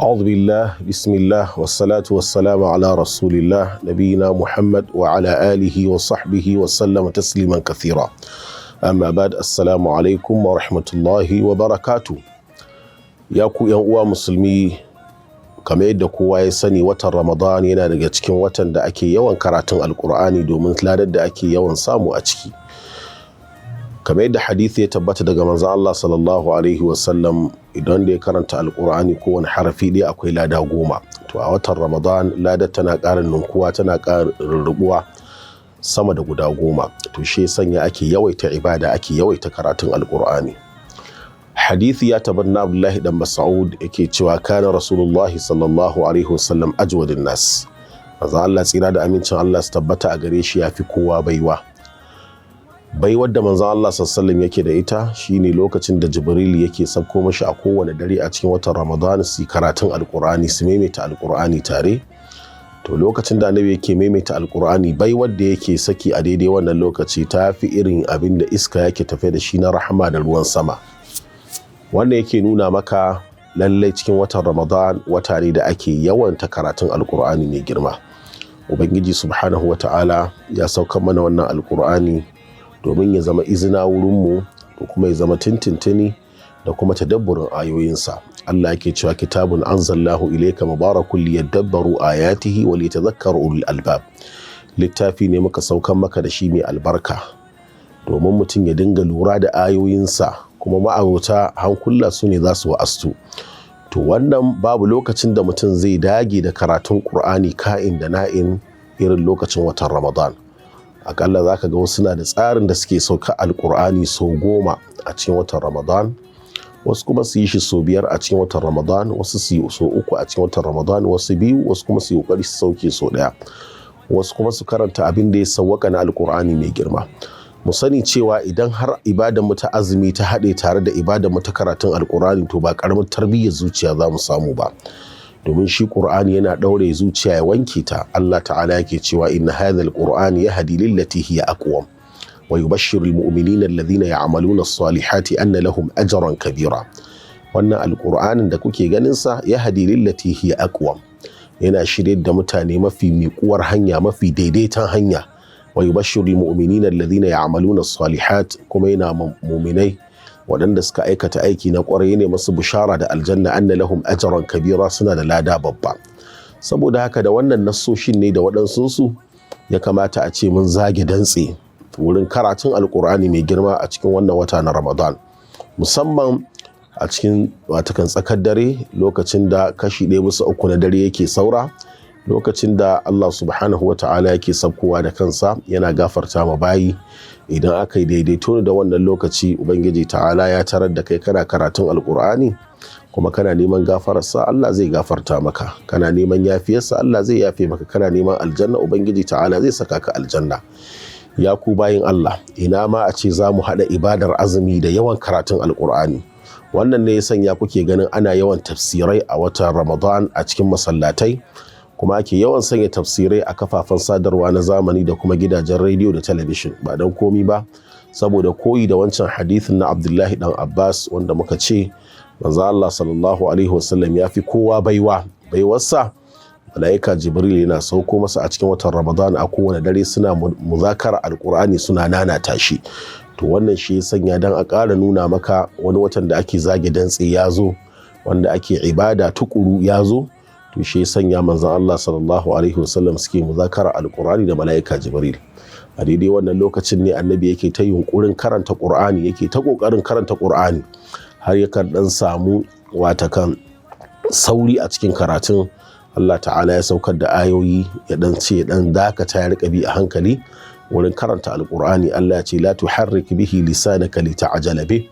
أعوذ بالله، بسم الله، والصلاة والسلام على رسول الله، نبينا محمد وعلى آله وصحبه وسلم تسليما كثيرا. أما بعد، السلام عليكم ورحمة الله وبركاته. Ya ku 'yan uwa musulmi, kamar yadda kowa ya sani, watan Ramadan yana daga cikin watan da ake yawan karatun Alkur'ani domin ladar da ake yawan samu a ciki. Kamar yadda hadithi ya tabbata daga manzon Allah sallallahu alaihi wasallam, idan da ya karanta Alkur'ani, kowane harafi ɗaya akwai lada 10. To a watan Ramadan ladar tana ƙara ninkuwa, tana ƙara rurrubuwa sama da guda 10. To shi sanya ake yawaita ibada, ake yawaita karatun Alkur'ani. Hadithi ya tabbata na Abdullahi dan Mas'ud, yake cewa: "Kana Rasulullahi sallallahu alaihi wasallam ajwadun nas." Manzon Allah, tsira da amincin Allah su tabbata a gare shi, ya fi kowa baiwa. Baiwar da manzon Allah sallallahu yake da ita shine lokacin da Jibril yake sauko mashi a kowane dare a cikin watan Ramadan, su karatun Alkur'ani, su maimaita Alkur'ani tare. To lokacin da Annabi yake maimaita Alkur'ani, baiwar da yake saki a daidai wannan lokaci ta fi irin abin da iska yake tafe da shi na rahama da ruwan sama. Wannan yake nuna maka lallai cikin watan Ramadan wata ne da ake yawanta karatun Alkur'ani mai girma. Ubangiji subhanahu wa ta'ala ya saukar mana wannan Alkur'ani domin ya zama izina wurinmu da kuma ya zama tintintini da kuma tadabburin ayoyinsa. Allah yake cewa: "Kitabun anzalnahu ilayka mubarakun liyadabbaru ayatihi wa liyatadhakkaru ulul albab." Littafi ne muka saukan maka da shi mai albarka domin mutum ya dinga lura da ayoyinsa, kuma ma'abota hankula su ne za su wa'astu. To wannan babu lokacin da mutum zai dage da karatun Ƙur'ani ka'in da na'in irin lokacin watan Ramadan. Akalla za ka ga wasu na da tsarin da suke sauka Alƙur'ani sau 10 a cikin watan Ramadan, wasu kuma su yi shi sau 5 a cikin watan Ramadan, wasu su yi sau 3 a cikin watan Ramadan, wasu 2, wasu kuma su yi ƙoƙari su sauke sau 1, wasu kuma su karanta abin da ya sawwaka na Alƙur'ani mai girma. Mu sani cewa idan har ibadan mu ta azumi ta haɗe tare da ibadan mu ta karatun Alƙur'ani, to ba ƙaramin tarbiyyar zuciya za mu samu ba, domin shi Ƙur'ani yana ɗaure zuciya ya wanke ta. Allah ta'ala yake cewa: "Inna hadha alqur'ani yahdi lillati hiya aqwam wa yubashshiru almu'minina alladhina ya'maluna as-salihati anna lahum ajran kabira." Wannan Alƙur'anin da kuke ganin sa, yahdi lillati hiya aqwam, yana shirye da mutane mafi miƙuwar hanya, mafi daidaiton hanya. Wa yubashshiru almu'minina alladhina ya'maluna as-salihat, kuma yana mu'minai waɗanda suka aikata aiki na ƙwarai ne masu bishara da aljanna, anna lahum ajran kabira, suna da lada babba. Saboda haka da wannan nassoshin ne da waɗansunsu ya kamata a ce mun zage dantse wurin karatun Alƙur'ani mai girma a cikin wannan wata na Ramadan, musamman a cikin watakan tsakar dare, lokacin da kashi 1/3 na dare yake saura, lokacin da Allah subhanahu wa ta'ala yake sabkowa da kansa yana gafarta ma bayi. Idan aka yi daidaito da wannan lokaci, Ubangiji ta'ala ya tarar da kai kana karatun Alkur'ani kuma kana neman gafararsa, Allah zai gafarta maka. Kana neman yafiyarsa, Allah zai yafe maka. Kana neman aljanna, Ubangiji ta'ala zai saka ka aljanna. Ya ku bayin Allah, ina ma a ce za mu haɗa ibadar azumi da yawan karatun Alkur'ani. Wannan ne ya sanya kuke ganin ana yawan tafsirai a watan Ramadan a cikin masallatai, kuma ake yawan sanya tafsirai a kafafen sadarwa na zamani da kuma gidajen rediyo da talabishin. Ba don komi ba, saboda koyi da wancan hadithin na Abdullahi dan Abbas, wanda muka ce manzo Allah sallallahu alaihi wasallam ya fi kowa baiwa. Baiwarsa, mala'ika Jibril yana sauko masa a cikin watan Ramadan a kowane dare, suna muzakara Alkur'ani, suna nanata shi. To wannan shi ya sanya, dan a ƙara nuna maka wani watan da ake zage dantse ya zo, wanda ake ibada tukuru ya zo, to shi ya sanya manzon Allah sallallahu alaihi wasallam suke muzakara Alkur'ani da mala'ika Jibril. A daidai wannan lokacin ne Annabi yake ta yunkurin karanta Qur'ani, yake ta kokarin karanta Qur'ani, har yakan dan samu watakan sauri a cikin karatun. Allah ta'ala ya saukar da ayoyi, ya dan ce ya dan dakata, ya rika bi a hankali wurin karanta Alkur'ani. Allah ya ce: "La tuharrik bihi lisanaka lita'jala bih,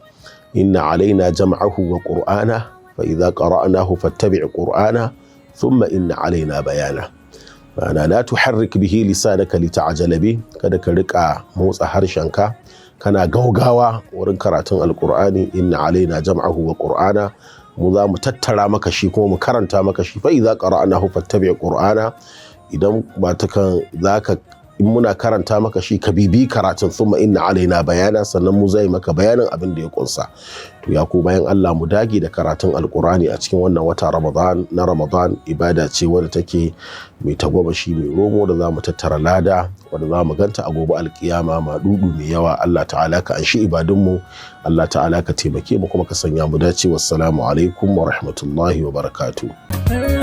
inna alaina jam'ahu wa qur'ana, fa idza qara'nahu fattabi' qur'ana, thumma inna alaina bayana." Ma'ana, la tuharrik bihi lisanaka lita'jala bih, kada ka rika motsa harshenka kana gaugawa wurin karatun Alkur'ani. Inna alaina jam'ahu wa qur'ana, mu za mu tattara maka shi kuma mu karanta maka shi. Fa idza qara'nahu fattabi' qur'ana, idan ba ta kan zaka In muna karanta maka shi, ka bibi karatun. Thumma inna alaina bayana, sannan mu zai maka bayanin abin da ya kunsa. To ya ku bayan Allah, mu dage da karatun Alkurani a cikin wannan wata Ramadan na Ramadan. Ibada ce wadda take mai tagwamashi, mai romo, da za mu tattara lada wadda za mu ganta a gobe alkiyama ma dudu mai yawa. Allah Ta'ala ka anshi ibadunmu, Allah Ta'ala ka taimake mu, kuma ka sanya mu dace. Wassalamu alaikum wa rahmatullahi wa barakatuh.